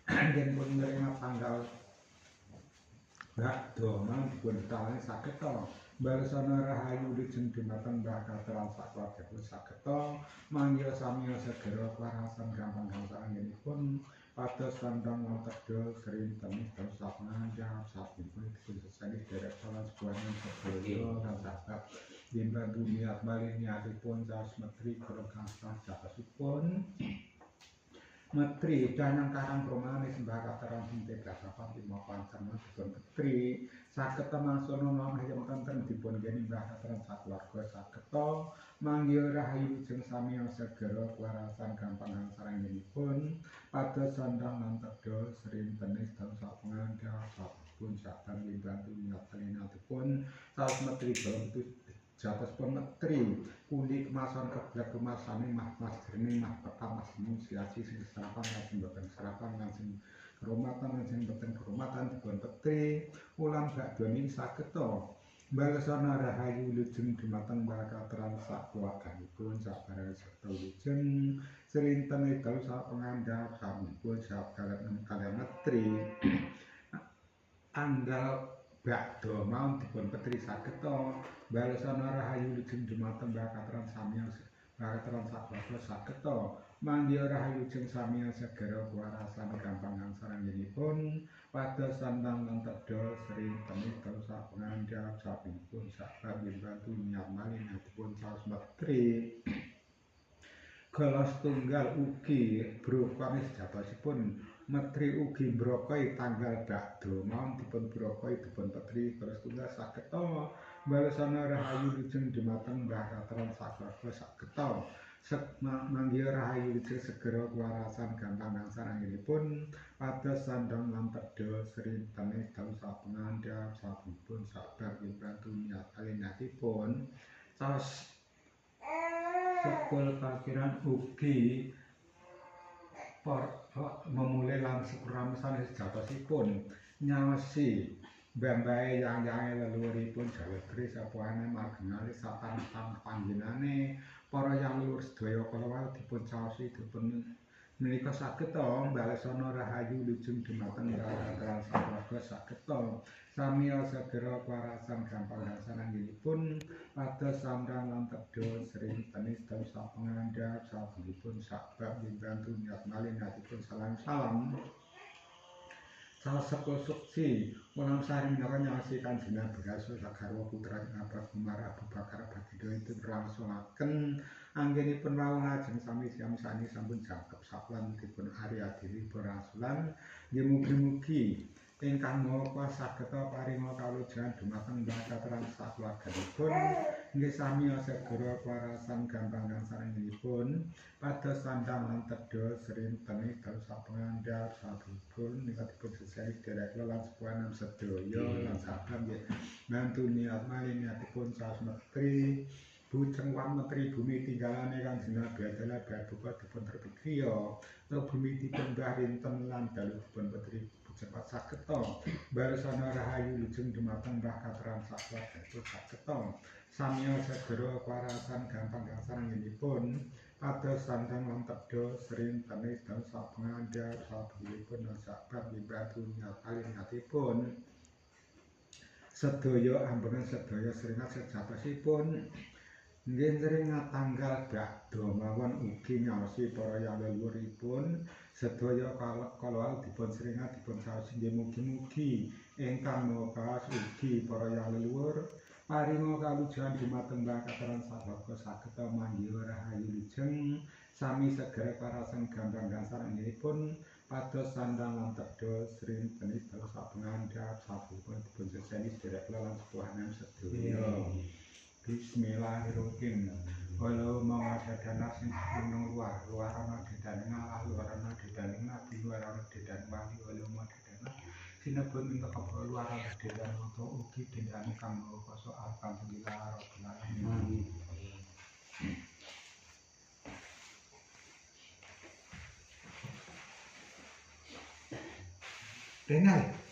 Nggih pun nrima tanggal bakdo mang dipun talani sageta balesana rahayu wilujeng dumateng Mbah Katran sakeluarga sageta mangya samiya segera kewarasan gampang gangsal anggenipun pados sandang wonten srinten sapenganjap sampun dipun sesani derek salah sebuah sedaya lan sahabat yen niat malih niatipun saos metri kula gangsal jatosipun metri danyang karang kromane sembah kateran sing tebasapan lima pancen dipun petri saged mangsana ayem tentrem dipun geni Mbah Katran sakeluarga sageta mangya rahayu wilujeng samiya segera kewarasan gampang saranggenipun pados sandang lan tedha srintene sedaya sapengandhap sampun saben limbantu niat kalinatipun saos metri dalem jatospun metri pundi kemasan keblek kemasane mah mas jernih mah petang mas mung siasi sing serapan lan sing boten serapan lan sing keromatan lan sing boten keromatan dipun petri ulam bakdone sageta balesana rahayu wilujeng dumateng Mbah Katran sakeluarganipun sabareng serta wilujeng srinten dalu sapengandhap sampun sakalen kaliyan metri tanggal bakdo mau dipun petri sageta balesana rahayu wilujeng dumateng Mbah Katran samiya Mbah Katran sakeluarga sageta mangya rahayu wilujeng samiya segera kewarasan gampang saranggenipun pados sandang lan tedha srinten dalu sapengandhap sampun sabar mbantu niat malih dipun saos metri galos tunggal ugi brokane sejatosipun metri ugi mbrokoi tanggal bakdo mawon dipun brokoi dipun petri galos tunggal sageta balesana rahayu wilujeng dumateng Mbah Katran sakeluarga sageta mangya rahayu wilujeng segera kewarasan gampang saranggenipun pados sandang lan tedha srintene dalu sapengandhap sampun sabar mbantu niat kalinatipun saos sekul pakiran ugi memulai lan syukur sejatosipun nyaosi mbah-mbahe yang-yange leluhuripun Jawadri sapuhane margenale satanah panggenane para yang leluhur sedaya kala wau dipun caosi dipun menika sageta balesana rahayu wilujeng dumateng Mbah Katran sakeluarga sageta samiya segera kewarasan gampang saranggenipun pados sandang lan tedha srintene sedaya sapengandhap sabenipun sabab mbantu niat malih niatipun salam-salam salah sepuluh suci ulam sari minangka nyaosi Kanjeng Nabi Rasul sagarwa putra Nabi Umar Abu Bakar Bagindo itu rangsunaken anggenipun wau ngajeng sami siam sani sampun jangkep saplan dipun Ari Adili rangsulan nggih mugi-mugi ingkang Maha Kuwasa sageta paringa kawujudan dumateng Mbah Katran sakeluarganipun nggih samiya segera kewarasan gampang saranggenipun pados sandang lan tedha srintene dalu sapengandhap sampun nika dipun seseni derek lan sepuhan sedaya lan saben nggih bantu niat malih niatipun saos metri buceng wan metri bumi tinggalane Kanjeng Nabi adalah buka dipun terbit kriya bumi dipun mbah rinten lan dalu dipun petri cepat sageta balesana rahayu wilujeng dumateng Mbah Katran sakeluarga sageta samiya segera kewarasan gampang saranggenipun pados sandang lan tedha srintene sedaya sapengandhap sabenipun sabar mbantu niat kalinatipun sedaya ambengan sedaya sringat sejatosipun nggih sringat tanggal bakdo mawon ugi nyaosi para yang leluhuripun sedaya kala dipun sringat dipun saosi nggih mugi-mugi ingkang Maha Kuwasa ugi para yang leluhur paringa kawujudan dumateng Mbah Katran sakeluarga sageta manggiha rahayu wilujeng sami segera kewarasan gampang saranggenipun pados sandang lan tedha srintene sedaya sapengandhap sampun dipun seseni sederek lan sepuhan sedaya. Bismillahirrahmanirrahim. Walau mengadana sing gunung luar, luar ana dedane ngalah, luar ana dedane nabi, luar ana dedane wali, walau mengadana sinebut minta kepala luar ana dedane utawa ugi dedane kang maha kuasa alhamdulillah rabbil alamin. Renal.